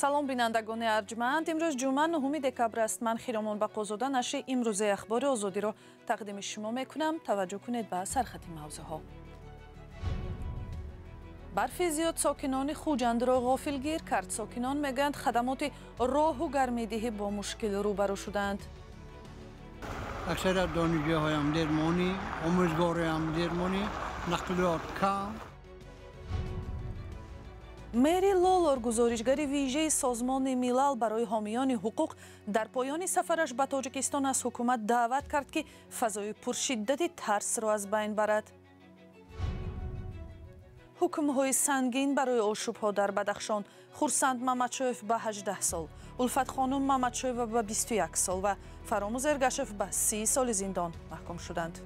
Салом, бинандагони арҷманд. Имрӯз ҷумъа, 9 декабр аст. Ман Хиромон Бақозода нашри имрӯзаи Ахбори Озодиро тақдими шумо мекунам. Таваҷҷӯҳ кунед ба сархати мавзӯъҳо. Барфи зиёд сокинони Хуҷандро ғофилгир кард. Сокинон мегӯянд, хадамоти роҳу гармидиҳӣ бо мушкил рӯбарӯ шудаанд. Аксарият донишҷӯҳоям дермонӣ, омӯзгороям дермонӣ, нақлиёт кам. Мери Лолор, гузоришгари вижаи Созмони Милал барои ҳомиёни ҳуқуқ, дар поёни сафараш ба Тоҷикистон аз ҳукумат даъват кард, ки фазои пуршиддати тарсро аз байн барад. Ҳукмҳои сангин барои ошӯбҳо дар Бадахшон: Хурсанд Мамадшоев ба 18 сол, Улфатхонум Мамадшоева ба 21 сол ва Фаромӯз Эргашев ба 30 соли зиндон маҳкум шуданд.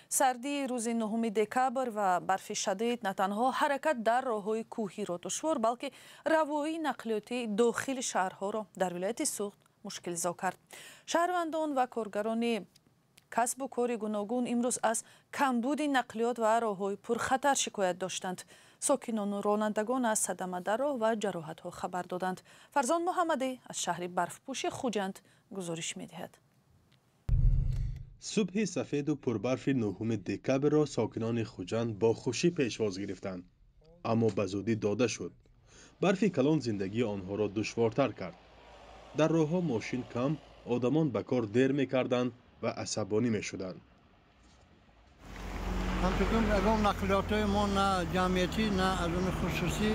Сардии рӯзи 9 декабр ва барфи шадид на танҳо ҳаракат дар роҳҳои кӯҳиро душвор, балки равоии нақлиёти дохили шаҳрҳоро дар вилояти Суғд мушкилзо кард. Шаҳрвандон ва коргарони касбу кори гуногун имрӯз аз камбуди нақлиёт ва роҳҳои пурхатар шикоят доштанд. Сокинону ронандагон аз садама дар роҳ ва ҷароҳатҳо хабар доданд. Фарзон Муҳаммадӣ аз шаҳри барфпӯши Хуҷанд гузориш медиҳад. Субҳи сафеду пурбарфи 9 декабрро сокинони Хуҷанд бо хушӣ пешвоз гирифтанд, аммо ба зудӣ дода шуд. Барфи калон зиндагии онҳоро душвортар кард. Дар роҳҳо мошин кам, одамон ба кор дер мекарданд ва асабонӣ мешуданд. Ҳамчунин ягон нақлиётҳои мо на ҷамъиятӣ, на аз он хусусӣ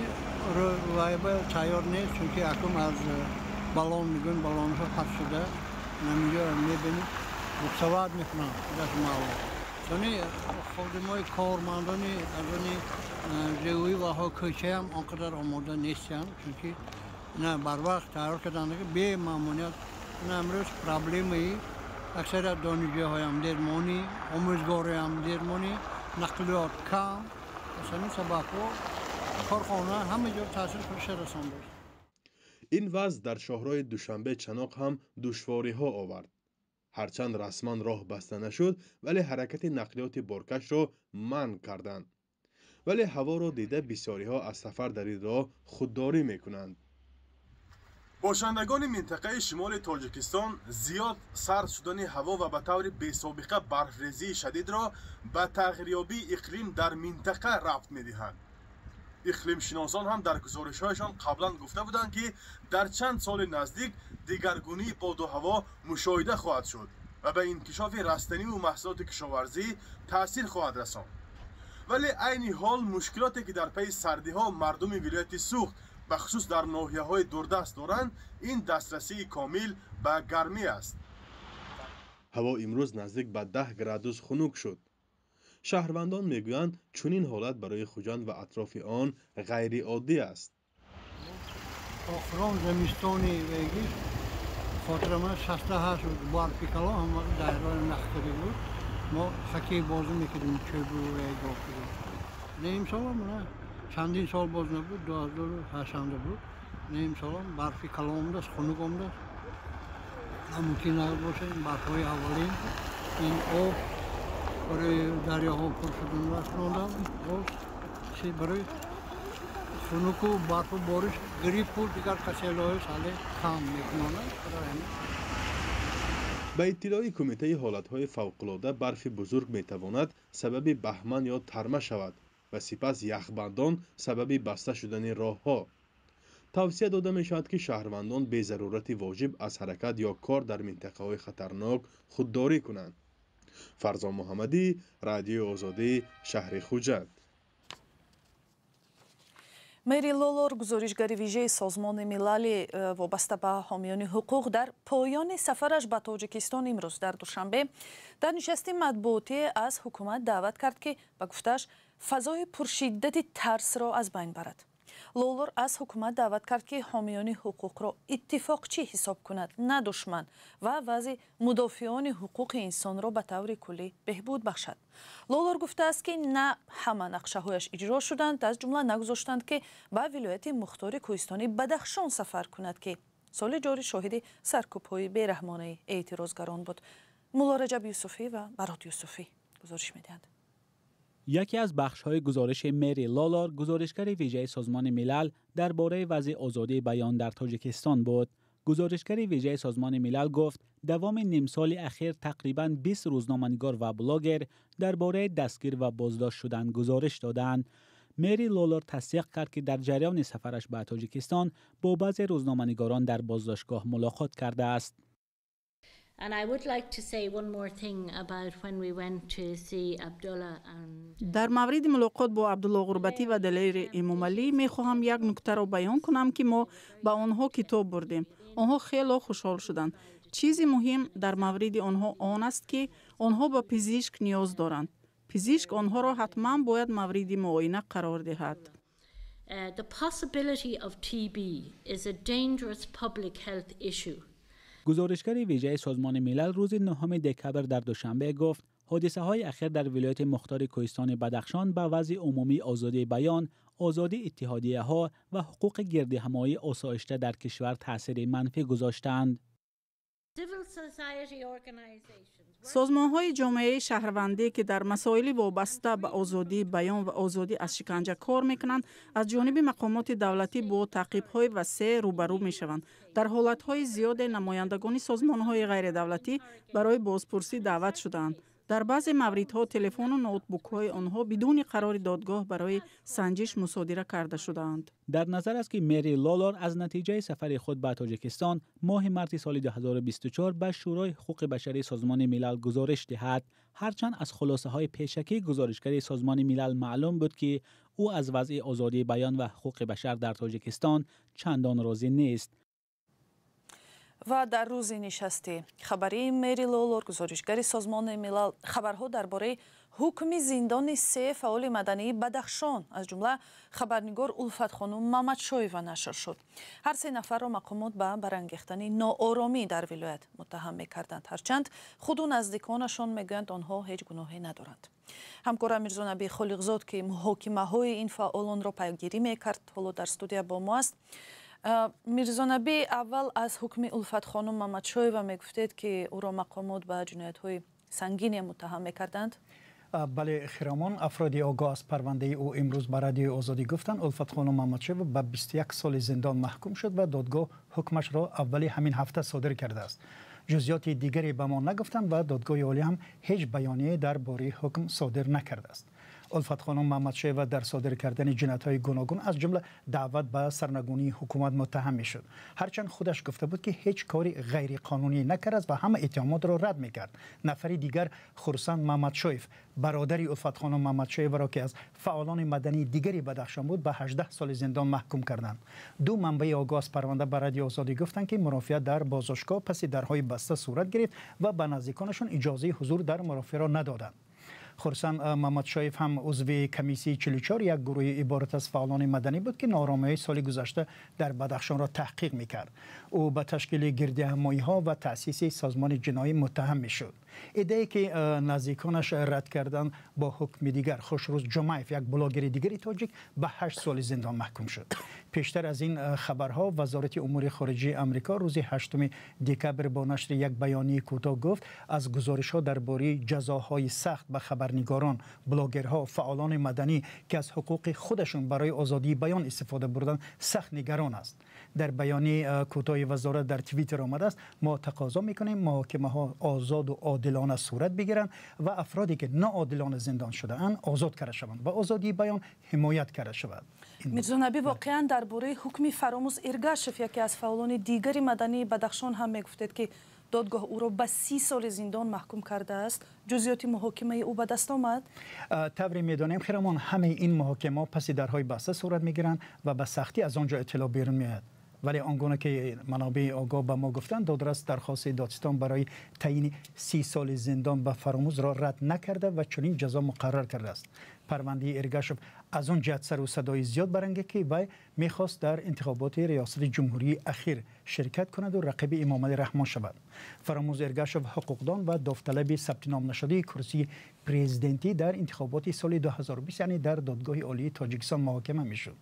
вайба тайёр нест, чунки акум аз балон мегӯем, балонҳо паст шуда, наминҷо мебинем, буксоват мекунанд даш маълум. Сони ходимои кормандони аз они ҷӯӣ ваҳо кӯчаам он қадар омода нестанд, чунки на барвақт тайёр карданд, бемамоният. На имрӯз проблемаи аксарият донишҷӯҳоям дермонӣ, омӯзгороям дермонӣ, нақлиёт кам. Аз ҳамин сабабҳо корхона ҳама ҷо таъсири худша расондааст. Ин вазъ дар шоҳроҳи Душанбе Чаноқ ҳам душвориҳо овард. Ҳарчанд расман роҳ баста нашуд, вале ҳаракати нақлиёти боркашро манъ карданд. Вале ҳаворо дида бисёриҳо аз сафар дар ин роҳ худдорӣ мекунанд. Бошандагони минтақаи шимоли Тоҷикистон зиёд сард шудани ҳаво ва ба таври бесобиқа барфрезии шадидро ба тағйирёбии иқлим дар минтақа рабт медиҳанд. Иқлимшиносон ҳам дар гузоришҳояшон қаблан гуфта буданд, ки дар чанд соли наздик дигаргунии боду ҳаво мушоҳида хоҳад шуд ва ба инкишофи растаниву маҳсулоти кишоварзӣ таъсир хоҳад расонд. Вале айни ҳол мушкилоте, ки дар пайи сардиҳо мардуми вилояти Суғд бахусус дар ноҳияҳои дурдаст доранд, ин дастрасии комил ба гармӣ аст. Ҳаво имрӯз наздик ба 10 градус хунук шуд. Шаҳрвандон мегӯянд, чунин ҳолат барои Хуҷанд ва атрофи он ғайриоддӣ аст. Охирон зимистони вегиш хотирама 68 буд, барфи калон ҳама дайрои нахкарӣ буд. Мо хоккей бозӣ мекардем, чӯбу вего. Не, имсолам на чандин сол боз набуд, 2008 буд. Не, имсолам барфи калон омадааст, хунук омадааст. Мумкин набошад ин барфҳои аввалин, ин об барои дарёҳо пур шудан расондам, боз барои хунуку барфу бориш гриппу дигар каселҳои сале кам мекунонад. Ба иттилои Кумитаи ҳолатҳои фавқулода, барфи бузург метавонад сабаби баҳман ё тарма шавад ва сипас яхбандон сабаби баста шудани роҳҳо. Тавсия дода мешавад, ки шаҳрвандон безарурати воҷиб аз ҳаракат ё кор дар минтақаҳои хатарнок худдорӣ кунанд. Фарзон Муҳаммадӣ, Радиои Озодӣ, шаҳри Хуҷанд. Мери Лолор, гузоришгари вижаи Созмони Милали вобаста ба ҳомиёни ҳуқуқ, дар поёни сафараш ба Тоҷикистон имрӯз дар Душанбе дар нишасти матбуотӣ аз ҳукумат даъват кард, ки ба гуфтааш фазои пуршиддати тарсро аз байн барад. Лолор аз ҳукумат даъват кард, ки ҳомиёни ҳуқуқро иттифоқчӣ ҳисоб кунад, на душман, ва вазъи мудофиони ҳуқуқи инсонро ба таври куллӣ беҳбуд бахшад. Лолор гуфтааст, ки на ҳама нақшаҳояш иҷро шуданд, аз ҷумла нагузоштанд, ки ба вилояти мухтори кӯҳистони Бадахшон сафар кунад, ки соли ҷорӣ шоҳиди саркӯбҳои бераҳмонаи эътирозгарон буд. Мулло Раҷаб Юсуфӣ ва Барот Юсуфӣ гузориш медиҳанд. Яке аз бахшҳои гузориши Мери Лолор, гузоришгари вижаи Созмони Милал дар бораи вазъи озодии баён дар Тоҷикистон буд. Гузоришгари вижаи Созмони Милал гуфт, давоми нимсоли ахир тақрибан 20 рӯзноманигор ва блогер дар бораи дастгир ва боздошт шудан гузориш доданд. Мери Лолор тасдиқ кард, ки дар ҷараёни сафараш ба Тоҷикистон бо баъзе рӯзноманигорон дар боздоштгоҳ мулоқот кардааст. And I would like to say one more thing about when we went to see Abdullah and Дар мавриди мулоқот бо Абдулло Ғурбатӣ ва Далери Эмомалӣ мехоҳам як нуктаро баён кунам, ки мо ба онҳо китоб бурдем. Онҳо хело хушҳол шуданд. Чизи муҳим дар мавриди онҳо он аст, ки онҳо ба пизишк ниёз доранд. Пизишк онҳоро ҳатман бояд мавриди муоина қарор диҳад. The possibility of TB is a dangerous public health issue. Гузоришгари вижаи Созмони Милал рӯзи 9 декабр дар Душанбе гуфт, ҳодисаҳои ахир дар вилояти мухтори Кӯҳистони Бадахшон ба вазъи умумии озодии баён, озодии иттиҳодияҳо ва ҳуқуқи гирдиҳамоии осоишта дар кишвар таъсири манфӣ гузоштаанд. Civil society organizations Созмонҳои ҷомеаи шаҳрвандӣ, ки дар масоили вобаста ба озодии баён ва озодӣ аз шиканҷа кор мекунанд, аз ҷониби мақомоти давлатӣ бо таъқибҳои васеъ рӯбарӯ мешаванд. Дар ҳолатҳои зиёде намояндагони созмонҳои ғайридавлатӣ барои бозпурсӣ даъват шудаанд. Дар баъзе мавридҳо телефону ноутбукҳои онҳо бидуни қарори додгоҳ барои санҷиш мусодира карда шудаанд. Дар назар аст, ки Мери Лолор аз натиҷаи сафари худ ба Тоҷикистон моҳи марти соли 2024 ба Шӯрои ҳуқуқи башарии Созмони Милал гузориш диҳад. Ҳарчанд аз хулосаҳои пешакии гузоришгари Созмони Милал маълум буд, ки ӯ аз вазъи озодии баён ва ҳуқуқи башар дар Тоҷикистон чандон розӣ нест. Ва дар рӯзи нишасти хабарии Мери Лолор, гузоришгари Созмони Милал, хабарҳо дар бораи ҳукми зиндони се фаъоли мадании Бадахшон, аз ҷумла хабарнигор Улфатхонум Мамадшоева, нашр шуд. Ҳар се нафарро мақомот ба барангехтани нооромӣ дар вилоят муттаҳам мекарданд, ҳарчанд худу наздиконашон мегӯянд, онҳо ҳеҷ гуноҳе надоранд. Ҳамкор Мирзонаби Холиқзод, ки муҳокимаҳои ин фаъолонро пайгирӣ мекард, ҳоло дар студия бо мо аст. Мирзонаби, аввал аз ҳукми Улфатхонум Мамадшоева мегуфтед, ки ӯро мақомот ба ҷиноятҳои сангине муттаҳам мекарданд. Бале, Хиромон, афроди огоҳ аз парвандаи ӯ имрӯз ба Радиои Озодӣ гуфтанд, Улфатхонум Мамадшоева ба 21 соли зиндон маҳкум шуд ва додгоҳ ҳукмашро аввали ҳамин ҳафта содир кардааст. Ҷузъиёти дигаре ба мо нагуфтанд ва Додгоҳи Олӣ ҳам ҳеҷ баёнияе дар бораи ҳукм содир накардааст. Улфатхонум Мамадшоева дар содир кардани ҷиноятҳои гуногун, аз ҷумла даъват ба сарнагунии ҳукумат, муттаҳам мешуд. Ҳарчанд худаш гуфта буд, ки ҳеҷ кори ғайриқонунӣ накардааст ва ҳама иттиҳомотро рад мекард. Нафари дигар, Хурсанд Мамадшоев, бародари Улфатхонум Мамадшоеваро, ки аз фаъолони мадании дигари Бадахшон буд, ба 18 соли зиндон маҳкум карданд. Ду манбаи огоҳ аз парванда ба Радиои Озодӣ гуфтанд, ки мурофиа дар боздоштгоҳ паси дарҳои баста сурат гирифт ва ба наздиконашон иҷозаи ҳузур дар мурофиаро надоданд. Хурсанд Мамадшоев ҳам узви комиссияи 44, як гурӯҳи иборат аз фаъолони маданӣ буд, ки нооромиҳои соли гузашта дар Бадахшонро таҳқиқ мекард. Ӯ ба ташкили гирдиҳамоиҳо ва таъсиси созмони ҷиноӣ муттаҳам мешуд. Иддае, ки наздиконаш рад карданд. Бо ҳукми дигар Хушрӯз Ҷумаев, як блогери дигари тоҷик, ба 8 соли зиндон маҳкум шуд. Пештар аз ин хабарҳо Вазорати умури хориҷии Амрико рӯзи 8 декабр бо нашри як баёнияи кӯтоҳ гуфт, аз гузоришҳо дар бораи ҷазоҳои сахт ба хабарнигорон, блогерҳо, фаъолони маданӣ, ки аз ҳуқуқи худашон барои озодии баён истифода бурданд, сахт нигарон аст. Дар баёнияи кӯтоҳи вазорат дар Твиттер омадааст: мо тақозо мекунем, муҳокимаҳо озоду одилона сурат бигиранд ва афроде, ки ноодилона зиндон шудаанд, озод карда шаванд ва озодии баён ҳимоят карда шавад. Мирзонаби, воқеан дар бораи ҳукми Фаромӯз Иргашев, яке аз фаъолони дигари мадании Бадахшон, ҳам мегуфтед, ки додгоҳ ӯро ба 30 соли зиндон маҳкум кардааст. Ҷузъиёти муҳокимаи ӯ ба даст омад? Тавре медонем, Хиромон, ҳамаи ин муҳокимаҳо паси дарҳои баста сурат мегиранд ва ба сахтӣ аз он ҷо иттилоъ берун меояд. Вале он гуна ки манобеи огоҳ ба мо гуфтанд, додрас дархости додситон барои таъйини 30 соли зиндон ба Фаромӯзро рад накарда ва чунин ҷазо муқаррар кардааст. Парвандаи Эргашев аз он ҷиҳат сару садои зиёд барангехт, ки вай мехост дар интихоботи риёсати ҷумҳурии ахир ширкат кунаду рақиби Эмомалӣ Раҳмон шавад. Фаромӯз Эргашев ҳуқуқдон ва довталаби сабтином нашудаи курсии президентӣ дар интихоботи соли 2020, яъне дар Додгоҳи Олии Тоҷикистон муҳокима мешуд.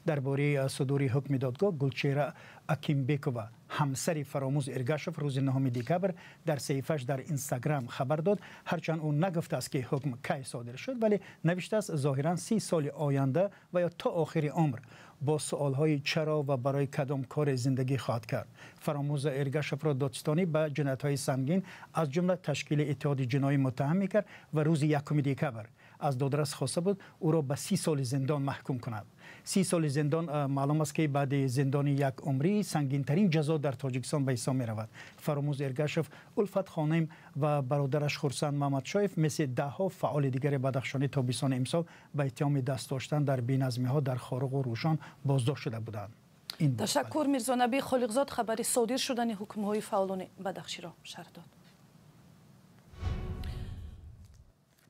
Дар бораи содури ҳукми додгоҳ Гулчера Акимбекова, ҳамсари Фаромӯз Эргашев, рӯзи 9 декабр дар саҳифааш дар Инстаграм хабар дод. Ҳарчанд ӯ нагуфтааст, ки ҳукм кай содир шуд, вале навиштааст, зоҳиран 30 соли оянда ва ё то охири умр бо суолҳои чаро ва барои кадом кори зиндагӣ хоҳад кард. Фаромӯз Эргашевро додситонӣ ба ҷиноятҳои сангин, аз ҷумла ташкили иттиҳоди ҷиноӣ муттаҳам мекард ва рӯзи 1 декабр аз додрас хоста буд ӯро ба 30 соли зиндон маҳкум кунад. 30 соли зиндон, маълум аст, ки баъди зиндони як умрӣ сангинтарин ҷазо дар Тоҷикистон ба ҳисоб меравад. Фаромӯз Эргашев, Улфат Хоним ва бародараш Хурсанд Мамадшоев мисли даҳҳо фаъоли дигари бадахшонӣ тобистони имсол ба иттиҳоми даст доштан дар беназмиҳо дар Хоруғу Рӯшон боздошт шуда буданд. Ташаккур. Мирзонаби Холиқзод хабари содир шудани ҳукмҳои фаъолони Бадахширо шарҳ дод.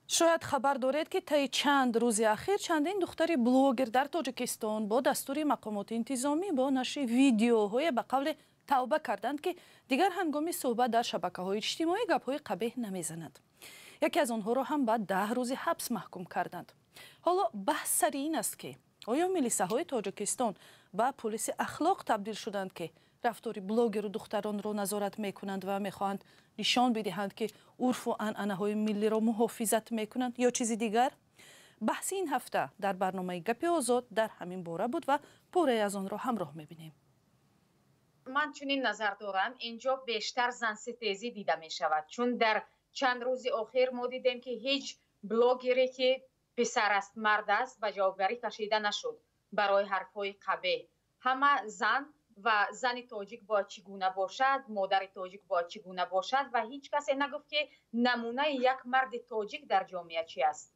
Шояд хабар доред, ки таи чанд рӯзи ахир чандин духтари блогер дар Тоҷикистон бо дастури мақомоти интизомӣ бо нашри видеоҳое ба қавле тавба карданд, ки дигар ҳангоми суҳбат дар шабакаҳои иҷтимоӣ гапҳои қабеҳ намезананд. Яке аз онҳоро ҳам ба 10 рӯзи ҳабс маҳкум карданд. Ҳоло баҳс сари ин аст, ки оё милисаҳои Тоҷикистон ба пулиси ахлоқ табдил шуданд, ки рафтори блогеру духтаронро назорат мекунанд ва мехоҳанд нишон бидиҳанд, ки урфу анъанаҳои миллиро муҳофизат мекунанд, ё чизи дигар? Баҳси ин ҳафта дар барномаи Гапи озод дар ҳамин бора буд ва пурае аз онро ҳамроҳ мебинем. Ман чунин назар дорам: инҷо бештар занситезӣ дида мешавад, чун дар чанд рӯзи охир мо дидем, ки ҳеҷ блогере, ки писар аст, мард аст, ба ҷавобгарӣ кашида нашуд барои ҳарфҳои қабеҳ. Ҳама зан ва зани тоҷик бояд чӣ гуна бошад, модари тоҷик бояд чӣ гуна бошад, ва ҳеҷ касе нагуфт, ки намунаи як марди тоҷик дар ҷомеа чи аст.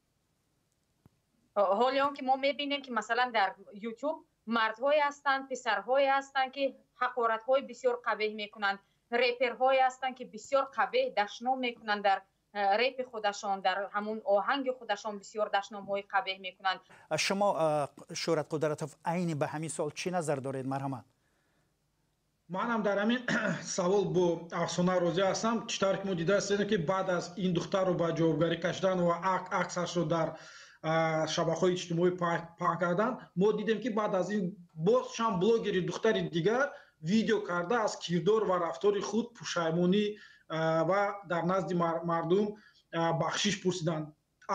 Ҳоли он ки мо мебинем, ки масалан дар Ютуб мардҳое ҳастанд, писарҳое ҳастанд, ки ҳақоратҳои бисёр қабеҳ мекунанд, реперҳое ҳастанд, ки бисёр қабеҳ дашном мекунанд дар репи худашон, дар ҳамун оҳанги худашон бисёр дашномҳои қабеҳ мекунанд. Шумо, Шӯҳрат Қудратов, айни ба ҳамин суол чӣ назар доред? Марҳамат. Манам дар ҳамин савол бо Афсона розӣ ҳастам. Чӣ тавре ки мо дидаастем, ки баъд аз ин духтарро ба ҷавобгарӣ кашидан ва аксашро дар шабакаҳои иҷтимоӣ паҳн кардан, мо дидем, ки баъд аз ин боз чанд блогери духтари дигар видео карда аз кирдор ва рафтори худ пушаймонӣ ва дар назди мардум бахшиш пурсиданд.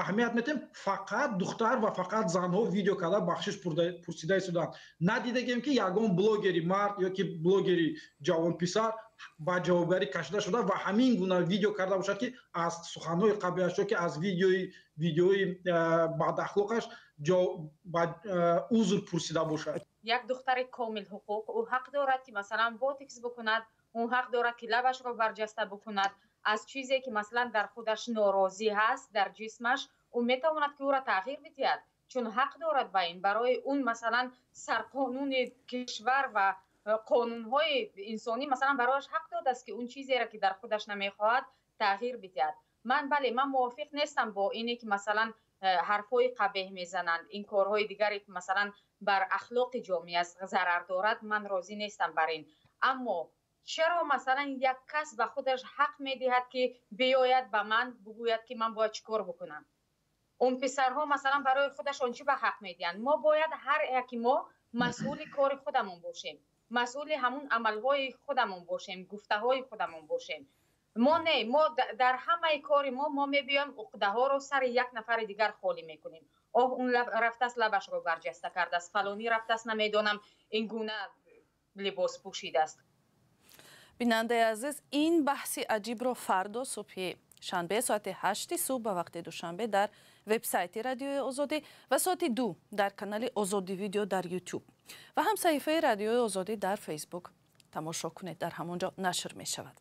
Аҳамият метем, фақат духтар ва фақат занҳо видео карда бахшиш пурсида истоданд. Надидагем, ки ягон блогери мард ё ки блогери ҷавонписар ба ҷавобгарӣ кашида шуда ва ҳамин гуна видео карда бошад, ки аз суханҳои қабеҳаш ё ки аз видеои бадахлоқаш узр пурсида бошад. Як духтари комил ҳуқуқ, ӯ ҳақ дорад, ки масалан ботокс бикунад, ӯ ҳақ дорад, ки лабашро барҷаста бикунад. Аз чизе, ки масалан дар худаш норозӣ ҳаст, дар ҷисмаш, ӯ метавонад, ки ӯро тағйир бидиҳад, чун ҳақ дорад ба ин. Барои он масалан сарқонуни кишвар ва қонунҳои инсонӣ масалан барояш ҳақ додааст, ки он чизеро, ки дар худаш намехоҳад, тағйир бидиҳад. Ман, бале, ман мувофиқ нестам бо ине, ки масалан ҳарфҳои қабеҳ мезананд, ин корҳои дигаре, ки масалан бар ахлоқи ҷомеа зарар дорад, ман розӣ нестам бар ин. Аммо чаро масалан як кас ба худаш ҳақ медиҳад, ки биёяд ба ман бигӯяд, ки ман бояд чӣ кор бикунам? Он писарҳо масалан барои худашон чӣ ба ҳақ медиҳанд? Мо бояд ҳар яки мо масъули кори худамон бошем, масъули ҳамун амалҳои худамон бошем, гуфтаҳои худамон бошем. Мо не, мо дар ҳамаи кори мо мебиёем, уқдаҳоро сари як нафари дигар холӣ мекунем. Оҳ, он рафтааст, лабашро барҷаста кардааст, фалонӣ рафтааст, намедонам, ин гуна либос пӯшидааст. Бинандаи азиз, ин баҳси аҷибро фардо субҳи шанбе соати 8 субҳ ба вақти Душанбе дар вебсайти Радиои Озодӣ ва соати 2 дар канали Озодӣ Видео дар Ютуб ва ҳам саҳифаи Радиои Озодӣ дар Фейсбук тамошо кунед, дар ҳамон ҷо нашр мешавад.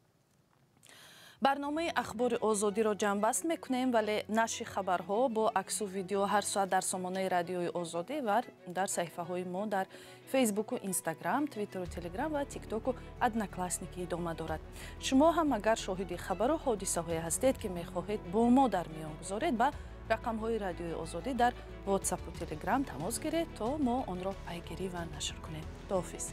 Барномаи Ахбори Озодиро ҷамъбаст мекунем, вале нашри хабарҳо бо аксу видео ҳар соат дар сомонаи Радиои Озодӣ ва дар саҳифаҳои мо дар Фейсбуку, Инстаграм, Твиттеру, Телеграм ва Тиктоку Одноклассники идома дорад. Шумо ҳам агар шоҳиди хабару ҳодисаҳое ҳастед, ки мехоҳед бо мо дар миён гузоред, ба рақамҳои Радиои Озодӣ дар Ватсапу Телеграм тамос гиред, то мо онро пайгирӣ ва нашр кунем. Худоҳофиз.